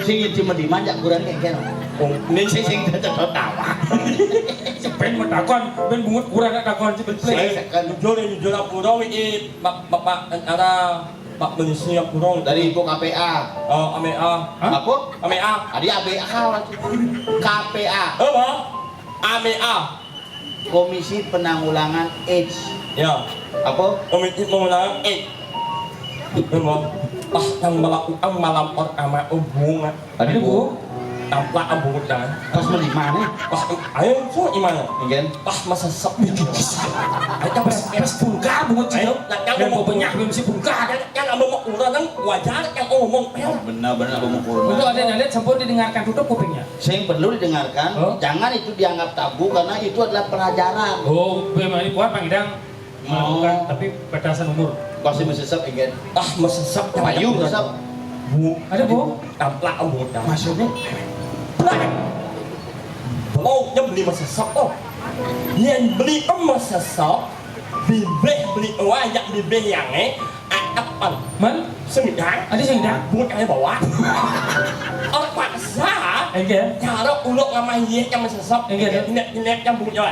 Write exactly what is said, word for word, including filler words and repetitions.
Sing di mana jak kuburan kayak gini? Oh, ini sing sing tawa. Sepen mau takon, ben bungut kuburan nak takon si ben play. Saya kan jujur jujur aku dong ini bapak antara Pak Polisi aku dong dari Ibu K P A. Oh, A M A. Apa? A M A. Tadi A B A lah. K P A. Apa? A M A. Komisi Penanggulangan AIDS. Ya. Apa? Komisi Penanggulangan AIDS. Apa? Pas yang melakukan malam pertama hubungan. Tadi Bu. Tampak hubungan. Pas di mana? Pas ayo so gimana? Enggak. Pas masa sep. Ayo pas pas bungkar bungut sih. Yang banyak belum si bungkar. Yang yang mau orang kan wajar yang ngomong. Benar-benar mau. Untuk ada lihat sampun didengarkan tutup kupingnya. Sing perlu didengarkan, jangan itu dianggap tabu karena itu adalah pelajaran. Oh, memang ini kuat Pak Idang melakukan, tapi batasan umur. Pasti mesesep, ingat. Ah, mesesep. Payu mesesep. Bu, ada Bu. Tamplak Bu. Maksudnya? Nah, belinya beli mesesep oh. Yang beli mesesep, bibih beli wajak bibih yang eh, atepan. Man? Sengidang. Ada sengidang? Buat yang bawa. Orang paksa. Enggak. Cara uluk sama iya yang mesesep. Enggak. Ini ini yang punya.